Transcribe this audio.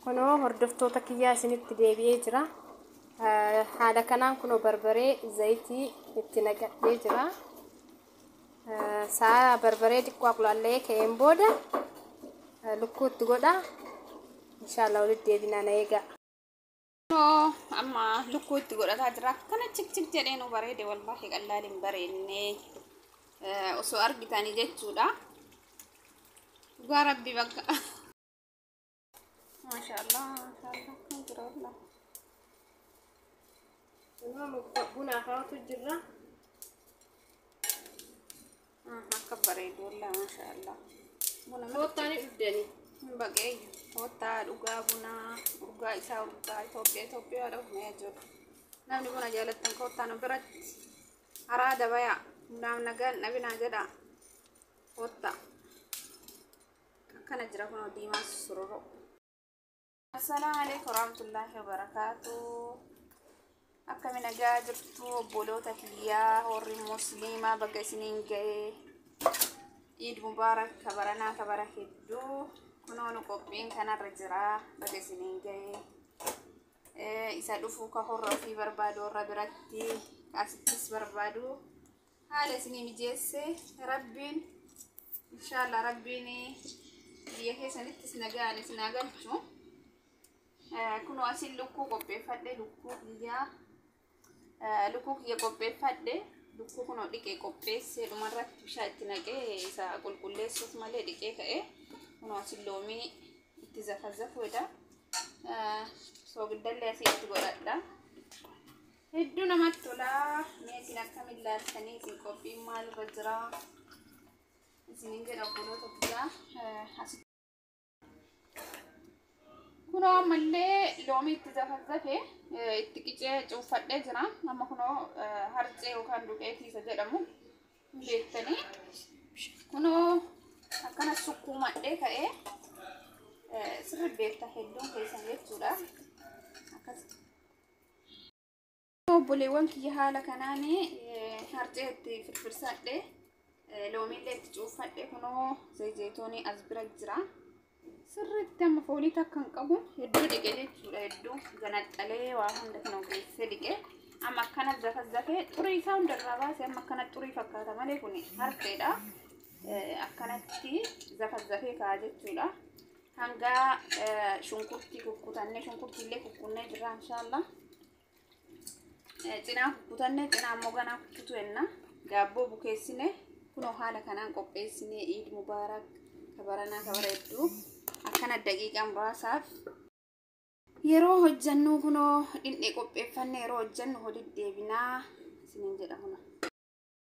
Kunoo hordoftoota kiyyaa, isinitti deebi'ee jira. Haala kanaan kunoo barbaree zayitii itti naqadhee jira. Sa'a barbaree xiqqoo aqulaallee ka'een booda lukkuu itti godha. Inshaallah walitti deebinaa, na eegaa. Kunoo amma lukkuu itti godhataa jira. Akkana chik chik jedhee nu bareede. Wallaahi qallaan hin bareenne osoo argitanii jechuudha. Dhugaa Rabbi bakka. Maashaallah, maashaallah, kan jira wallaahi. Kunoo buna akaawatu jirra. Akka bareedu wallaahi, maashaallah. Buna Koottaanii dhugdanii. Hin baqeeyyu. Koottaa dhugaa, bunaa urgaa isaa, urgaa Itoophiyaa, Itoophiyaa dhufnee jiru. Namni buna jaalattan koottaa nu biratti. Araada bayaa. Hundaaf nagaan dhabinaa jedha. Koottaa. Akkana jira kunoo diimaa sururoo. Assalaamu alaikum warahmatullaahi wabarakaatu. Akkami nagaa jirtu obboloota kiyyaa warri musliimaa? Baga isiniin ga'ee. Iid mubaarak, kabaranaa kabara hedduu. Kunoo nu qophiin kanarra jira, baga isiniin ga'ee. Isa dhufu ka horra ofii barbaadu warra biratti asittis barbaadu haala isinii mijeesse Rabbiin. Inshaallah Rabbiin biyya keessanittis nagaan isin haa galchu. Kunoo asin lukkuu qopheeffadhe, lukkuu kiyyaa, lukkuu kiyya qopheeffadhe. Lukkuu kunoo dhiqee qopheessee, dhumarratti bishaan itti naqee isa qulqulleessuuf malee dhiqee ka'e. Kunoo asin loomii itti zafazafuudha. Soogidallee asii itti godhadha. Hedduu namatti tola. Mee isin akkamiin laaltanii? Isin qophiin maalirra jira? Isiniin jedha obboloota kiyyaa. Asitti kunoo ammallee loomii itti zafazafe, itti qicee cuuffadhee jira. Amma kunoo harcee yookaan duqeetii isa jedhamu hin beektanii. Kunoo akkana sukkuumadhee ka'ee, sirri beekta hedduun keessan jechuudha. Akkas. Obboleewwan kiyya, haala kanaan harcee itti firfirsadhee, loomiillee itti cuuffadhee, kunoo zayitoonii as bira jira. Sirriitti amma foolii takka hin qabu, hedduu dhiqe jechuudha. Hedduu ganaxxalee waa hunda kan geessee dhiqe. Amma akkana zafazafee xurii isaa hundarraa baase. Amma akkana xurii fakkaata malee kun harceedha. Akkanatti zafazafee ka'a jechuudha. Hanga shunkurtii kukkutannee, shunkurtiillee kukkunnee jirra inshaallah. Cinaa kukkutannee, cinaa immoo ganaa kukkutu jenna. Daabboo bukeessine, kunoo haala kanaan qopheessine. Iid mubaarak, kabaranaa kabara hedduu. Akkana daqiiqaa muraasaaf yeroo hojjannu kunoo dhindhee qopheeffanne, yeroo hojjannu hojii deebinaa isiniin jedha kunoo.